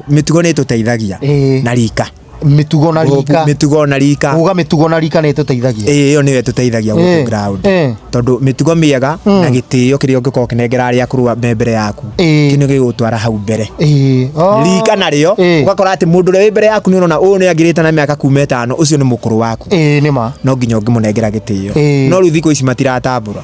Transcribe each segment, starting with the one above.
Mĩtugo nĩ ĩtũteithagia na rika. Mĩtugo na rika. Mĩtugo na rika. Uga mĩtugo na rika nĩ ĩtũteithagia. Ĩĩ, ĩyo nĩyo ĩtũteithagia gũkũ ground, tondũ mĩtugo mĩega na gĩtĩo kĩrĩa ũngĩkorwo ũkĩnengera arĩa akũrũ me mbere yaku, kĩu nĩ gĩgũgũtwara hau mbere. Rika narĩo, ũgakora atĩ mũndũ ũrĩa wĩ mbere yaku nĩ ũrona ũyũ nĩ angĩrĩte na mĩaka kuma 5, ũcio nĩ mũkũrũ waku. Ĩĩ, nĩ ma. No nginya ũngĩmũnengera gĩtĩo. No rĩu thikũ ici matiratambũra.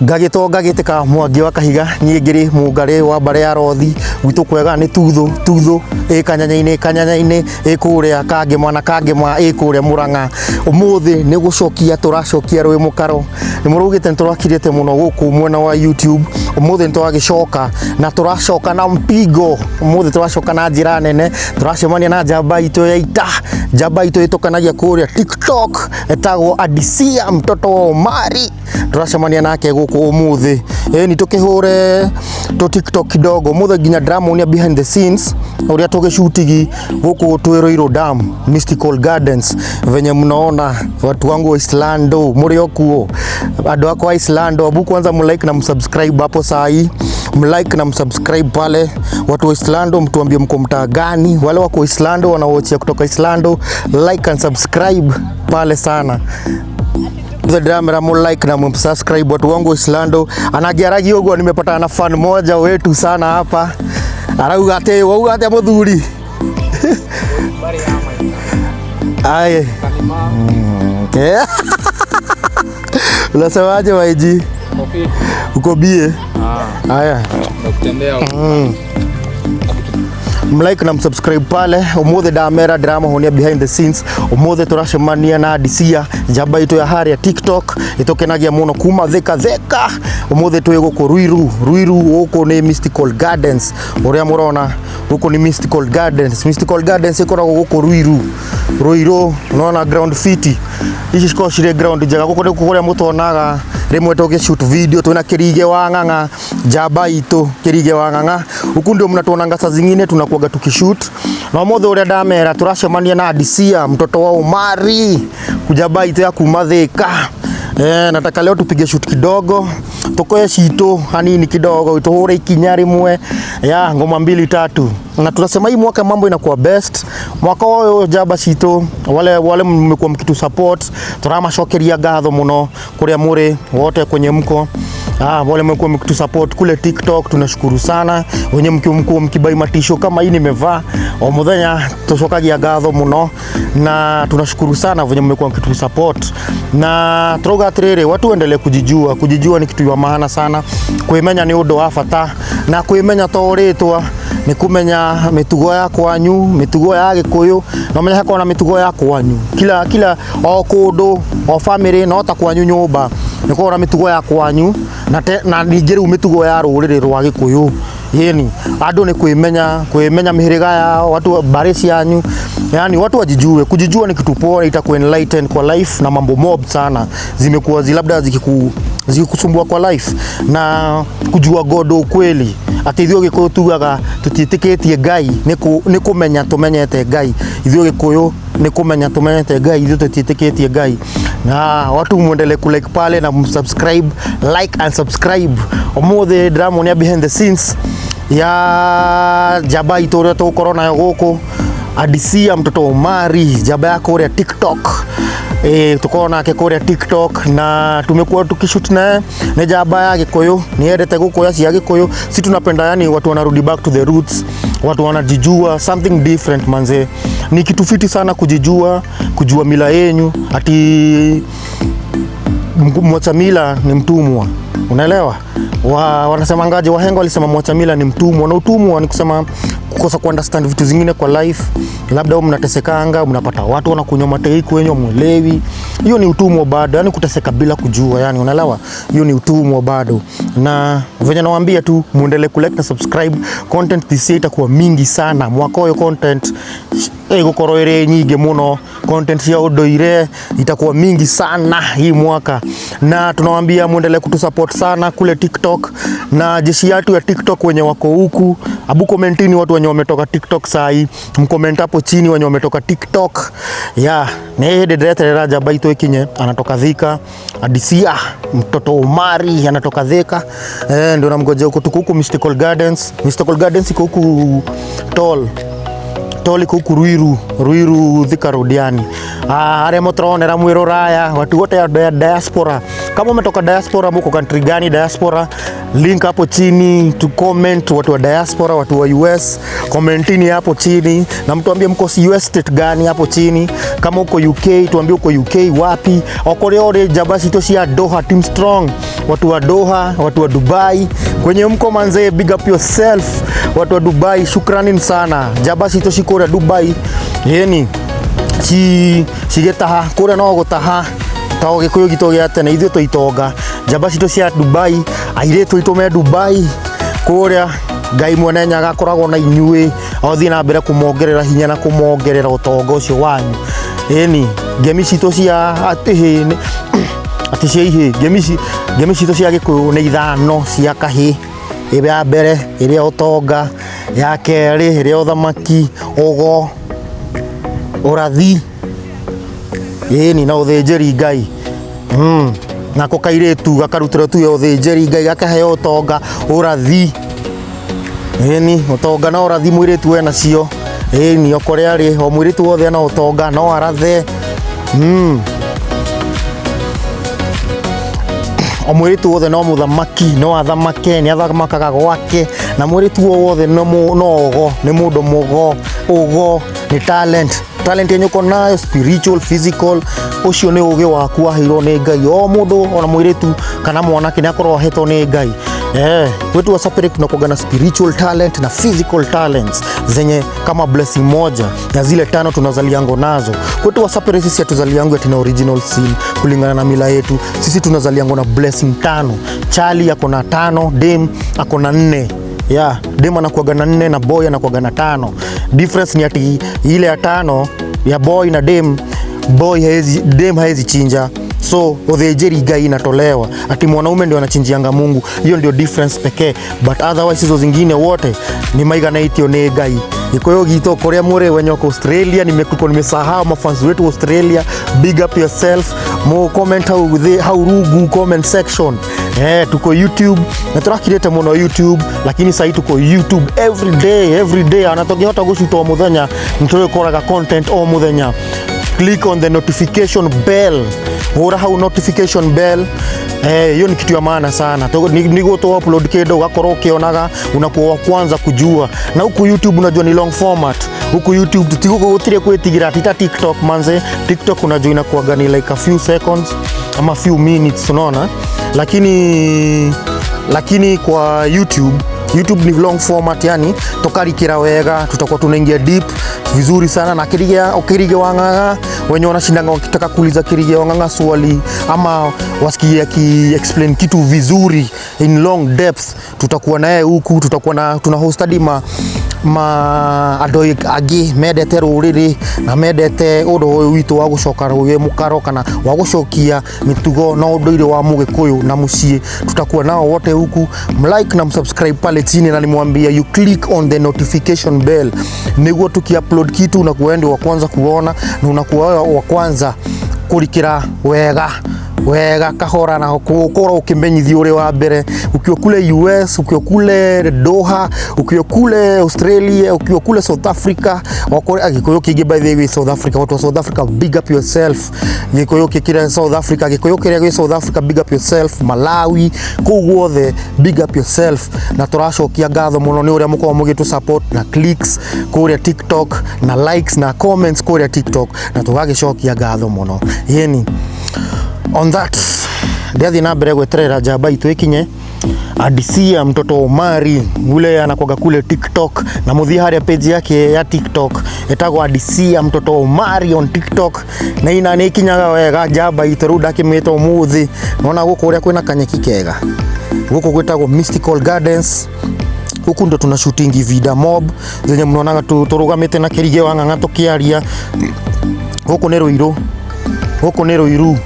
Ngagĩtonga gĩtĩka Mwangi wa Kahiga, niĩ ngĩrĩ mũngarĩ wa mbarĩ ya Rothi, gwitũ kwega nĩ Tuthũ, Tuthũ ĩ Kanyanya-inĩ, Kanyanya-inĩ ĩ kũrĩa Kangĩma na Kangĩma ĩ kũrĩa Mũrang'a. Ũmũthĩ nĩ gũcokia tũracokia rwĩ mũkaro, nĩ mũraugĩte nĩ tũrakirĩte mũno gũkũ mwena wa YouTube, ũmũthĩ nĩ tũragĩcoka na tũracoka na mpigo, ũmũthĩ tũracoka na njĩra nene, tũracemania na njamba itũ ya ita, njamba itũ ĩtũkenagia kũrĩa TikTok, ĩtagwo Adisia mtoto wa Omari. Tũracemania nake gũkũ ũmũthĩ, ĩni tũkĩhũre tũ TikTok kidogo ũmũthĩ, nginya ndĩramuonia behind the scenes ũrĩa tũgĩcutigi gũkũ twĩ Ruiru Dam Mystical Gardens. Venye mnaona, watu wangu wa Islando mũrĩ o kuo, andũ akwa Islando, abu kwanza mlike na msubscribe hapo saa hii, mlike na msubscribe pale. Watu wa Islando, mtuambie mko mtaa gani, wale wako Islando wanawochia kutoka Islando, like and subscribe pale sana. Ndĩramera mu like na msubscribe, watu wangu wa Islando. Anagiaragia ũguo, nimepatana na fan moja wetu sana hapa, arauga atĩ wauga atĩa mũthuri? Aye. Okay. Unasemaje waiji? Uko bie? Haya. Mlike na msubscribe pale. Umuthi ndamera ndĩramahonia behind the scenes. Umuthi turacemania na Adisia, njamba itũ ya harĩa TikTok ĩtũkenagia mũno kuma Thika Thika. Umuthi twĩ gũkũ Ruiru, Ruiru gũkũ nĩ Mystical Gardens, ũrĩa mũrona gũkũ nĩ Mystical Gardens. Mystical Gardens ĩkoragwo gũkũ Ruiru, Ruiru. Unaona ground fiti ici cikoragwo cirĩ ground njega. Gũkũ nĩkuo kũrĩa mũtonaga rĩmwe tũgĩ shoot video twĩna Kĩrige wa Ng'ang'a, njamba itũ Kĩrige wa Ng'ang'a. Huku ndio mnatuonanga saa zingine tunakuaga tukishoot, na ũmũthĩ ũrĩa ndamera tũracemania na Adisia mtoto wa Omari, njamba itũ ya kuma Thika. Nataka leo tupige shoot kidogo, tukoe citũ hanini kidogo, tuhure ikinya rimwe ya ngoma mbili tatu, na tunasema hii mwaka mambo inakuwa best. Mwaka ũyũ njamba citũ, wale wale mmekuwa mkitu support, turamacokeria ngatho muno kuria muri wote kwenye mko. Wale mmekuwa mkitu support kule TikTok, tunashukuru sana. Wenye mkiwa mkibai matisho kama hii nimevaa o muthenya, tucokagia ngatho muno na tunashukuru sana venye mmekuwa mkitu support, na turauga atiriri, watu endelee kujijua. Kujijua ni kitu ya maana sana, kwimenya ni undu wa bata, na kwimenya to ritwa ni kumenya mitugo ya kwanyu, mitugo ya Gikuyu, na menya hakorwo na mitugo ya kwanyu, kila kila o kundu o family, no ta kwanyu nyumba ni korwo na mitugo ya kwanyu, na ningĩ rĩu mĩtugo ya rũrĩrĩ rwa Gĩkũyũ. Yeni andũ nĩ kwĩmenya, kwĩmenya mĩhĩrĩga yao, watu mbarĩ cianyu, yani watu wajijue. Kujijua ni kitu poa, itaku enlighten kwa life, na mambo mob sana zimekuwa labda zikikusumbua kwa life, na kujua God ukweli, atĩ ithuĩ Gĩkũyũ tugaga tũtiĩtĩkĩtie Ngai, nĩ kũmenya tũmenyete Ngai. Ithuĩ Gĩkũyũ nĩ kũmenya tũmenyete Ngai, ithuĩ tũtiĩtĩkĩtie Ngai. Na watu muendelee kulike pale na msubscribe, like and subscribe. Ũmũthĩ ndĩramuonia behind the scenes ya njamba itũ ũrĩa tũgũkorwo nayo gũkũ, Adisia mtoto wa Omari, njamba ya kũrĩa TikTok. Tukorwo nake kũrĩa TikTok na tumekuwa tukishoot naye. Nĩ njamba ya Gĩkũyũ, nĩ endete gũkũya cia Gĩkũyũ. Si tunapenda yani watu wanarudi back to the roots, watu wanajijua, something different manze. Ni kitu fiti sana kujijua, kujua mila yenyu, ati mwacha mila ni mtumwa, unaelewa? Wanasemangaje? Wahenga walisema mwacha mila ni mtumwa, na utumwa ni kusema kukosa kuunderstand vitu zingine kwa life. Labda wewe mnatesekanga, mnapata watu wanakunywa matei kwenyu, mwelewi. Hiyo ni utumwa bado, yani kuteseka bila kujua, yani unaelewa? Hiyo ni utumwa bado. Na venye nawaambia tu, muendelee kulike na subscribe. Content this year itakuwa mingi sana. Mwaka ũyũ content ĩgũkorwo ĩrĩ nyingĩ mũno, content cia ũndũire itakuwa mingi sana hii mwaka, na tunawaambia muendelee kutusupport sana kule TikTok na jeshi yetu ya TikTok wenye wako huku. Abu commentini watu. Wenye wametoka TikTok sai, mcomment hapo chini wenye wametoka TikTok. Yeah, nĩ hĩndĩ ndĩreterera njamba itũ ĩkinye. Anatoka Thika, Adisia mtoto Omari anatoka Thika. Eh, ndio namngojea huko. Tuko huku Mystical Gardens. Mystical Gardens iko huku Toll Toll, iko huku Ruiru, Ruiru Thika Road yani. Ah, arĩa mũtũronera mwĩ rũraya, watu wote ya diaspora. Kama umetoka diaspora, muko country gani diaspora? Link hapo chini to comment. Watu wa diaspora, watu wa US, commentini hapo chini na mtuambie mko US state gani hapo chini. Kama uko UK, tuambie uko UK wapi. Okorĩa ũrĩ njamba citũ cia Doha, Team Strong, watu wa Doha, watu wa Dubai, kwenye mko manze, big up yourself. Watu wa Dubai, shukrani sana. Njamba citũ cikũrĩa Dubai, yeni ci cigĩtaha kũrĩa no gũtaha ta gĩkũyũ gitũ gĩa tene, ithuĩ twĩ itonga. Njamba citũ cia Dubai, airĩtu aitũ me Dubai kũrĩa, Ngai mwene Nyaga akoragwo na inyuĩ, othiĩ na mbere kũmongerera hinya na kũmongerera ũtonga ũcio wanyu. Ĩni ngemi citũ cia atĩ atĩ cia ihĩ, ngemi citũ cia gĩkũyũ nĩ ithano cia kahĩ. Ya mbere ĩrĩa ũtonga, ya kerĩ ĩrĩa ũthamaki, ũgo, ũrathi, ĩni na ũthĩnjĩri Ngai. Nako kairĩtu gakarutĩrwo tu ya ũthĩnjĩri Ngai, gakaheo ũtonga, ũrathi, ĩni ũtonga na ũrathi mũirĩtu wena cio. Ĩni o kũrĩa arĩ, o mũirĩtu wothe ena ũtonga no arathe. O mũirĩtu wothe no mũthamaki, no athamake, nĩ athamakaga gwake. Na mũirĩtu o wothe no no ũgo, nĩ mũndũ mũgo. Ũgo nĩ talent, talent yenye uko nayo, spiritual, physical. Ũcio nĩ ũgĩ waku waheirwo nĩ Ngai. O mũndũ, ona mũirĩtu kana mwanake, nĩ akorwo ahetwo nĩ Ngai. Eh, kwetu Wasapere tunakuwaga na spiritual talent na physical talents zenye kama blessing moja na zile tano tunazaliango nazo. Kwetu Wasapere sisi hatuzaliango ati na original sin kulingana na mila yetu. Sisi tunazaliango na blessing tano. Chali ako na tano, dem ako na nne. Yeah, dem anakuwaga na nne na boy anakuwaga na tano. Difference ni ati ile ya tano ya boy na dem, boy haezi, dem haezi chinja, so ũthĩnjĩri Ngai inatolewa, ati mwanaume ndio anachinjianga Mungu. Hiyo ndio difference pekee, but otherwise hizo zingine wote ni maiganĩtio nĩ Ngai. Gĩkũyũ gitũ kũrĩa mũrĩ, wenye wako Australia, nimekuko nimesahau mafans wetu Australia, big up yourself. Mo comment hau rungu comment section. Eh, tuko YouTube na tũrakirĩte mũno YouTube, lakini sahii tuko YouTube every day, every day, ana tũngĩhota gũcuta o mũthenya, nĩ tũrĩkoraga content o mũthenya. Click on the notification bell, hũra hau notification bell. Eh, hiyo ni kitu ya maana sana. Niguo tu upload kĩndũ ũgakorwo ũkĩonaga, unakuwa wa kwanza kujua. Na huku YouTube unajua ni long format. Huku YouTube tiguko gũtirĩ kwĩtigĩra, ti ta TikTok manze. TikTok unajua inakuwaga ni like a few seconds ama few minutes, unaona, lakini kwa YouTube, YouTube ni long format, yani tukarikira wega, tutakuwa tunaingia deep vizuri sana. Na Kirige, Kirige Wang'ang'a, wenye wanashindanga wakitaka kuuliza Kirige Wang'ang'a swali ama wasikie aki explain kitu vizuri in long depth, tutakuwa naye huku. Tutakuwa na tuna host hadi ma andũ angĩ mendete rũrĩrĩ na mendete ũndũ ũyũ witũ wa gũcoka rũĩ mũkaro kana wa gũcokia mĩtugo na ũndũire wa mũgĩkũyũ na mũciĩ. Tutakuwa nao wote huku. Mlike na msubscribe pale chini, na nimwambia you click on the notification bell niguo tukiupload kitu unakuwa ndio wa kwanza kuona na unakuwa wa kwanza kurikira wega wega kahora na gukorwo ukimenyithio uri wa mbere, ukiwa kule US, ukiwa kule Doha, ukiwa kule Australia, ukiwa kule South Africa. Wakore Gikuyu kingi by the way South Africa, watu wa South Africa, big up yourself. Gikuyu kikira South Africa, Gikuyu kiria gwi South Africa, big up yourself. Malawi, kuu guothe, big up yourself. Na turacokia ngatho muno ni uria mukoragwo mugitu support na clicks kuria TikTok na likes na comments kuria TikTok, na tugagicokia ngatho muno. Yeni on that, ndiathiĩ na mbere gweterera njamba itũ ĩkinye, Adisia mtoto Omari ule anakwaga kule TikTok, na muthie haria page yake ya TikTok etagwo Adisia mtoto Omari on TikTok, na ina nĩ ikinyaga wega njamba itũ. Rĩu ndakĩmĩta ũmũthĩ, nona gũkũ ũrĩa kwĩna kanyeki kega, gũkũ gwĩtagwo Mystical Gardens. Huku ndo tuna shootingi vida mob zenye mnaonaga turugamĩte na Kĩrigĩ wa Ng'ang'a tũkĩaria. Gũkũ nĩ Rũirũ, gũkũ nĩ Rũiru,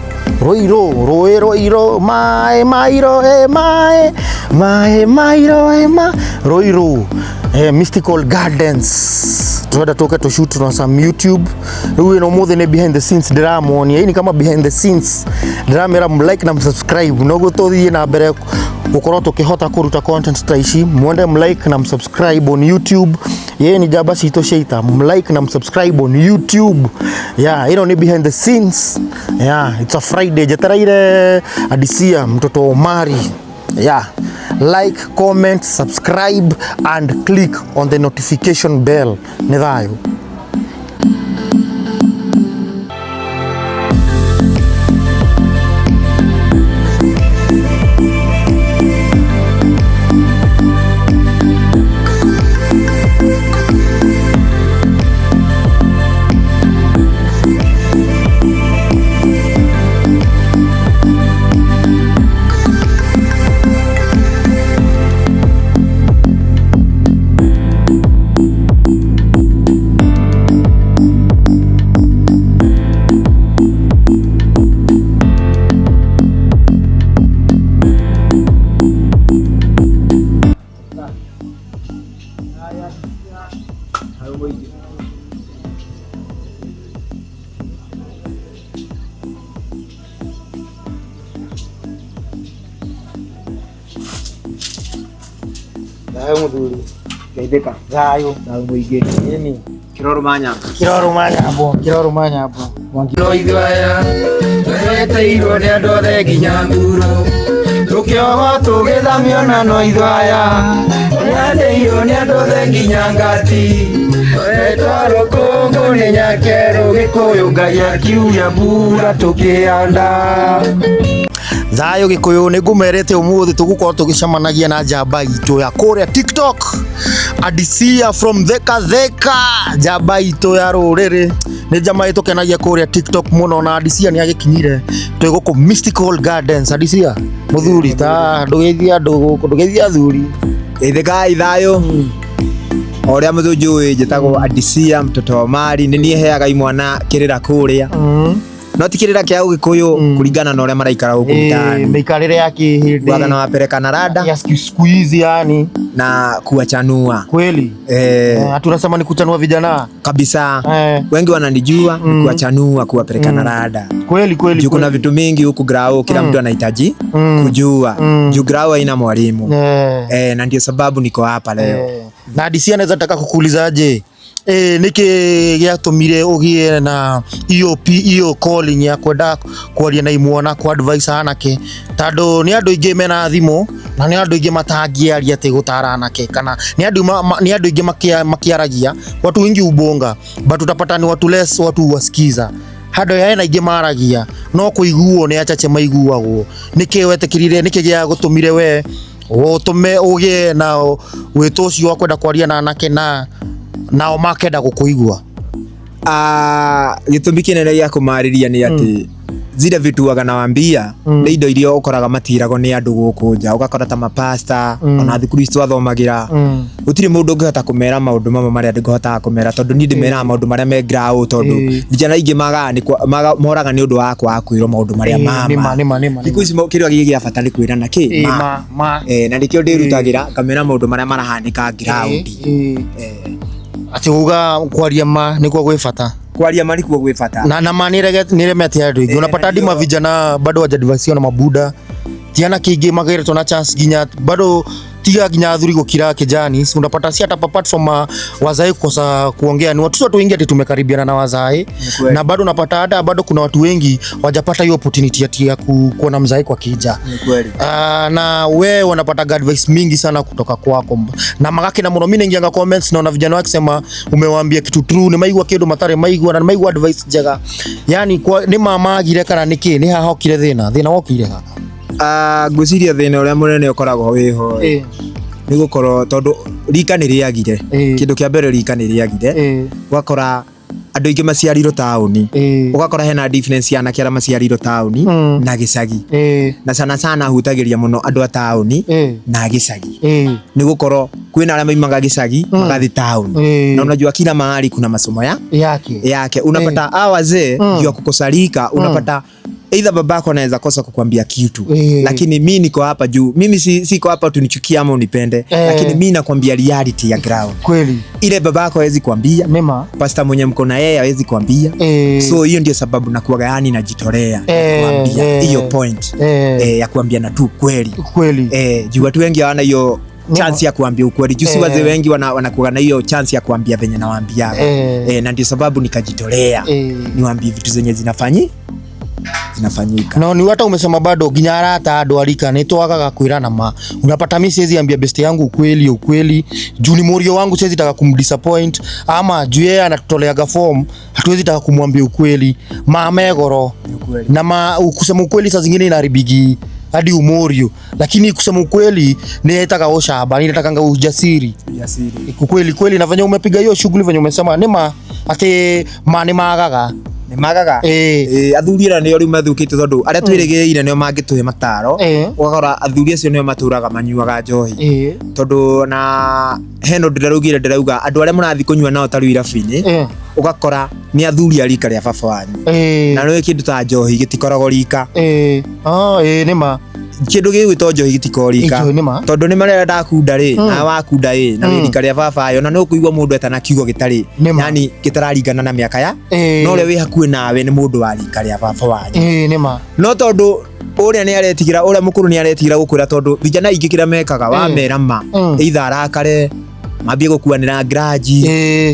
Rũirũ, rũĩ Rũirũ, maĩ mairũ, e maĩ maĩ mairũ, e ma Rũirũ. Mystical Gardens turenda tuke tu shoot na some YouTube. Riu ino muthi ni behind the scenes ndiramuonia. Hii ni kama behind the scenes, ndiramera mlike na msubscribe noguo tuthie na mbere gukorwo tukihota kuruta content ta ici. Mwende mlike na msubscribe on YouTube. Yeye ni njamba citũ cia ita, mlike na msubscribe on YouTube. Yeah, ino ni behind the scenes. Yeah, it's a Friday, njetereire Adisia mtoto Omari. Yeah, like, comment, subscribe and click on the notification bell. Nĩ thayũ. Thayũ mũthuri. Geithĩka. Thayũ. Thayũ mũingĩ. Ĩni. Kĩrorũma nyambo. Kĩrorũma nyambo, kĩrorũma nyambo. No ithuĩ aya tweteirwo nĩ andũ othe nginya nguro, tũkĩohwo tũgĩthamio, na no ithuĩ aya twandĩirwo nĩ andũ othe nginya ngati, twetwarwo kũngũ nĩ nyakerũ gĩkũyũ, Ngai akiuria mbura tũkĩanda. Thayũ gĩkũyũ, nĩ ngũmerĩte ũmũthĩ tũgũkorwo tũgĩcemanagia na njamba itũ ya kũrĩa TikTok, Adisia from Theka Theka, njamba itũ ya rũrĩrĩ. Nĩ njamba ĩtũkenagia kũrĩa TikTok mũno, na Adisia nĩ agĩkinyire. Twĩ gũkũ Mystical Gardens. Adisia mũthuri, ta ndũgeithie andũ gũkũ, ndũgeithie athuri. Geithĩkai, thayũ. O ũrĩa mũthunjũĩ, njĩtagwo Adisia mtoto wa Mari. Nĩ niĩ heaga imwana kĩrĩra kũrĩa, no ti kĩrĩra kĩa ũgĩkũyũ, kũringana na ũrĩa maraikara gũkũ mtaani. Mĩikarĩre ya kĩhĩndĩ. Waga na wapeleka na rada ya siku hizi yani. Na kuwachanua. Kweli. Tunasema ni kuchanua vijana. Kabisa. Wengi wananijua ni kuwachanua, kuwapeleka na rada. Kweli kweli. Juu kuna vitu mingi huku grao kila mtu anahitaji kujua, juu grao haina mwalimu. Na ndio sababu niko hapa leo. Na Adisia, naweza taka kukuulizaje? Niki gĩatũmire ũgĩe na iyo iyo calling ya kwenda kwaria na imwana, ku advise anake, tondũ nĩ andũ aingĩ mena thimũ na nĩ andũ aingĩ matangĩaria atĩ gũtara anake, kana nĩ andũ nĩ andũ aingĩ makiaragia, watu wengi ubonga, but utapata ni watu less watu wasikiza handũ hena aingĩ maragia no kũiguo nĩ achache maiguagwo. Nĩkĩ wetĩkĩrire, nĩkĩ gĩagũtũmire we ũtũme ũgĩe na wĩto ũcio wa kwenda kwaria na anake na nao makenda gũkũigua? Gĩtũmi kĩnene gĩa kũmarĩria nĩ atĩ zile vitu waga nawambia nĩ indo iria ũkoraga matiragwo nĩ andũ gũkũ nja, ũgakora ta mapasta, ona thukuru ici twathomagĩra, gũtirĩ mũndũ ũngĩhota kũmera maũndũ mamwe marĩa ngũhotaga kũmera, tondũ niĩ ndĩmeraga maũndũ marĩa me grau, tondũ vijana aingĩ magaga nĩ moraga nĩ ũndũ wa kwaga kwĩrwo maũndũ marĩa mama. Nĩma nĩma nĩma. Thikũ ici kĩrĩa gĩ gĩa bata nĩ kwĩrana kĩ ma. Ma ma. Na nĩkĩo ndĩrutagĩra ngamera maũndũ marĩa marahanĩka ground. Atĩ uga kwaria ma nĩkuo gwĩ bata. Kwaria ma nĩkuo gwĩ bata. Na ma nĩremete andũ aingĩ. Unapata hadi mavijana bado hawajadivasiwa na mabuda, ti anake aingĩ mageretwo na chance nginya bado tiga nginya athuri gũkira kijani. Si unapata si hata apart from wazae kukosa kuongea, ni watu wengi ati tumekaribiana na wazae Kweli. na bado unapata hata bado kuna watu wengi wajapata hiyo opportunity ati ya kuona mzae kwa kija. Ni kweli. Na we wanapata advice mingi sana kutoka kwako na magakena muno. Mimi naingianga comments, naona vijana wakisema umewaambia kitu true, ni maigua kindu matare maigua na nĩ maigua advice njega, yani kwa ni mamagire kana niki ni hahokire thina thina wokire ha? Ngwĩciria thĩna ũrĩa mũnene ũkoragwo wĩho nĩ gũkorwo tondũ rika nĩ rĩagire. Kĩndũ kĩa mbere, rika nĩ rĩagire. Ũgakora andũ aingĩ maciarirwo taũni, ũgakora hena difference ya anake arĩa maciarirwo taũni na gĩcagi, na sana sana hutagĩria mũno andũ a taũni na gĩcagi, nĩ gũkorwo kwĩna arĩa maimaga gĩcagi magathiĩ taũni, na unajua kila mahali kuna masomo ya yake yake. Unapata hawa wazee juu ya kukosa rika, unapata Either babako anaweza kosa kukwambia kitu, lakini mi niko hapa juu mimi siko hapa tunichukie ama unipende, lakini mi nakwambia reality ya ground. Kweli. Ile babako hawezi kuambia. Nĩma. Pastor mwenye mko na yeye hawezi kuambia. So hiyo ndio sababu nakuwaga yani najitolea kuambia hiyo point, ya kuambia na tu kweli. Kweli. Juu watu wengi hawana hiyo chance ya kuambia ukweli. Juu si wazee wengi wanakuwa na hiyo chance ya kuambia venye nawaambiaga. Na ndio sababu nikajitolea niwaambie vitu zenye zinafanyika. No ni hata umesema bado nginya arata andu arika ni twagaga kwirana ma. Unapata mi siwezi ambia best yangu ukweli ukweli juu ni morio wangu, siwezi taka kumdisappoint ama juu yeye anatutoleaga form, hatuwezi taka kumwambia ukweli ma megoro. Na ma kusema ukweli saa zingine inaribigi hadi umorio, lakini kusema ukweli ni yetaga ucamba, ni yetakanga ujasiri. Ujasiri. Ukweli kweli na venye umepiga hiyo shughuli venye umesema ni ma ati ma ni magaga. Nĩ magaga. Athuri arĩa nĩo rĩu mathũkĩte tondũ arĩa twĩrĩgĩrĩire nĩo mangĩtũhe mataro, ũgakora athuri acio nĩo matũraga manyuaga njohi. Tondũ na hena ũndũ ndĩraugire, ndĩrauga andũ arĩa mũrathiĩ kũnyua nao ta rĩu irabu-inĩ, ũgakora nĩ athuri a rika rĩa baba wanyu. Na nĩũĩ kĩndũ ta njohi gĩtikoragwo rika. Ah, nĩ ma. Kĩndũ gĩgwĩtwo njohi gĩtikoragwo rika. Njohi nĩ ma. Tondũ nĩ marĩa ndakunda rĩ, na wakunda ĩ, na wĩ rika rĩa baba ĩ, ona nĩ ũkũigua mũndũ etana kiugo gĩtarĩ, yani gĩtararingana na mĩaka ya, no ũrĩa wĩ hakuhĩ nawe nĩ mũndũ wa rika rĩa baba wanyu. Nĩ ma. No tondũ ũrĩa nĩ aretigĩra, ũrĩa mũkũrũ nĩ aretigĩra gũkwĩra tondũ vijana aingĩ kĩrĩa mekaga, wamera ma, either arakare, mambie gũkuanĩra grudge,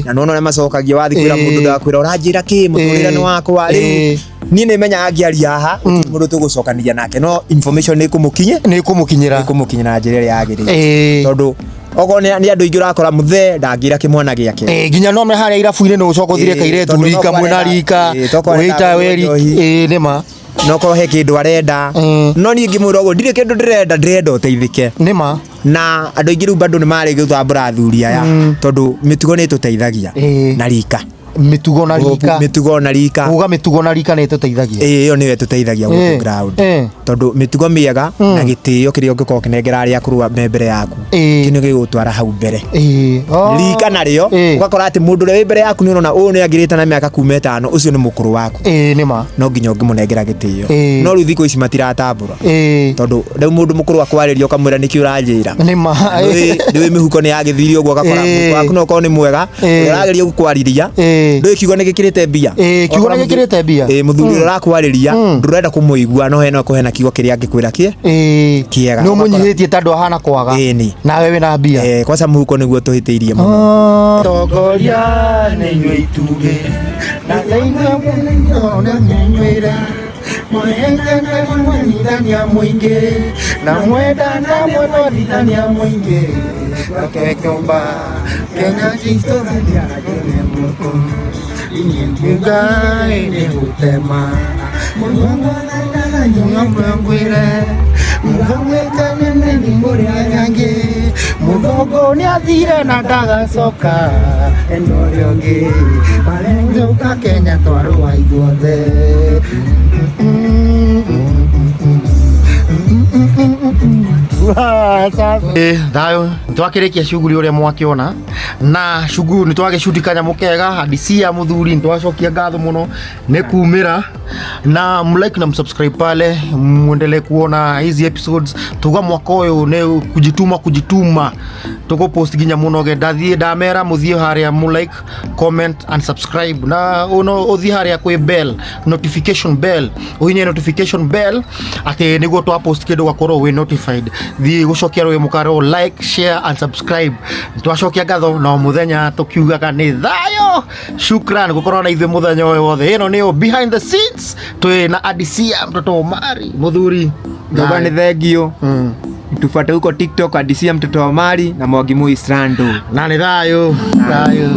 na nĩwona ũrĩa macokagia wathiĩ kwĩra mũndũ ndakwĩra ũranjĩra kĩ, mũtũrĩre nĩ wakwa. Rĩu niĩ nĩ menyaga ngĩaria haha, mũndũ tũgũcokanĩria nake, no information nĩ ĩkũmũkinye, Nĩ ĩkũmũkinyĩra. Nĩ ĩkũmũkinyĩra na njĩra ĩrĩa yagĩrĩire. Tondũ okorwo nĩ andũ aingĩ ũrakora mũthee ndangĩra kĩmwana gĩake. Nginya no me harĩa irabu-inĩ nĩ ũcoka ũthire kairĩtu Tondũ rika no mwĩna kwarenda- rika, tokorwo wĩita arenda weri, njohi. Nĩ ma. No korwo he kĩndũ arenda. No niĩ ngĩmwĩra ũguo ndirĩ kĩndũ ndĩrenda, ndĩrenda ũteithĩke. Nĩ ma. Na andũ aingĩ rĩu bado nĩ marĩ gũtambũra athuri aya, tondũ mĩtugo nĩ ĩtũteithagia. Na rika. Mĩtugo na rika. Mĩtugo na rika. Kuga mĩtugo na rika nĩ ĩtũteithagia. Ĩyo nĩyo ĩtũteithagia gũkũ ground. Tondũ mĩtugo mĩega na gĩtĩo kĩrĩa ũngĩkorwo ũkĩnengera arĩa akũrũ me mbere yaku, kĩu nĩkĩo gĩgũgũtwara hau mbere. Rika narĩo, ũgakora atĩ mũndũ ũrĩa wĩ mbere yaku nĩ ũrona ũyũ nĩ angĩrĩte na mĩaka kuma ĩtano, ũcio nĩ mũkũrũ waku. Nĩ ma. No nginya ũngĩmũnengera gĩtĩo. No rĩu thikũ ici matiratambũra. Tondũ rĩu mũndũ mũkũrũ akwarĩria ũkamwĩra nĩkĩ ũranjĩra. Nĩ ma. Nĩũĩ mĩhuko nĩ yagĩthirie ũguo, ũgakora mũhuko waku no ũkorwo nĩ mwega, ũrageria gũkwarĩria. Ndũĩ kiugo nĩ gĩkĩrĩte mbia. Kiugo nĩ gĩkĩrĩte mbia. Mũthuri ũrĩa ũrakwarĩria, ndũrenda kũmũigua, no hena kũhena kiugo kĩrĩa angĩkwĩra kĩega. Nĩ ũmũnyihĩtie tondũ ahana kwaga. Nĩ. Nawe wĩna mbia. Kwanza mũhuko nĩguo tũhĩtĩirie mũno. Tongoria nĩ inyuĩ itugĩ, na inyuĩ mwendithania mũingĩ, na mwendana mwendithania mũingĩ, bakekũmba Kenya jitũthania inyĩ nĩ gũtema mũthũngũ nĩ athire na ndagacoka eno ũrĩa ũngĩ marĩũka Kenya twarũa ithuothe. Thayũ nĩtwakĩrĩkia shughuli ũrĩa mwakĩona, na shughuli nĩtwagĩcuti kanyamũ kega hadisia mũthuri, nĩtwacokia ngatho mũno nĩ kumĩra, na mlike na msubscribe pale muendelee kuona hizi episodes. Tuga mwaka ũyũ nĩ kujituma, kujituma tugo post nginya mũno ge ndathiĩ ndamera mũthiĩ harĩa mu like, comment and subscribe, na uno ũthiĩ harĩa kwĩ bell, notification bell, ũhinye notification bell atĩ nĩguo twa post kĩndũ ũgakorwo wĩ notified. Thiĩ gũcokia rũĩ mũkaro like, share and subscribe. Twacokia ngatho no mũthenya tũkiugaga nĩ thayũ. Shukran gũkorwo na ithuĩ mũthenya ũyũ wothe. Ĩno nĩyo behind the scenes, twĩ na Adisia mtoto Omari mũthuri. Ndoga nĩ thengio. Tufuate huko TikTok Adisia mtoto wa Omari na Mwangi Muislando. Na nĩ thayũ. Thayũ.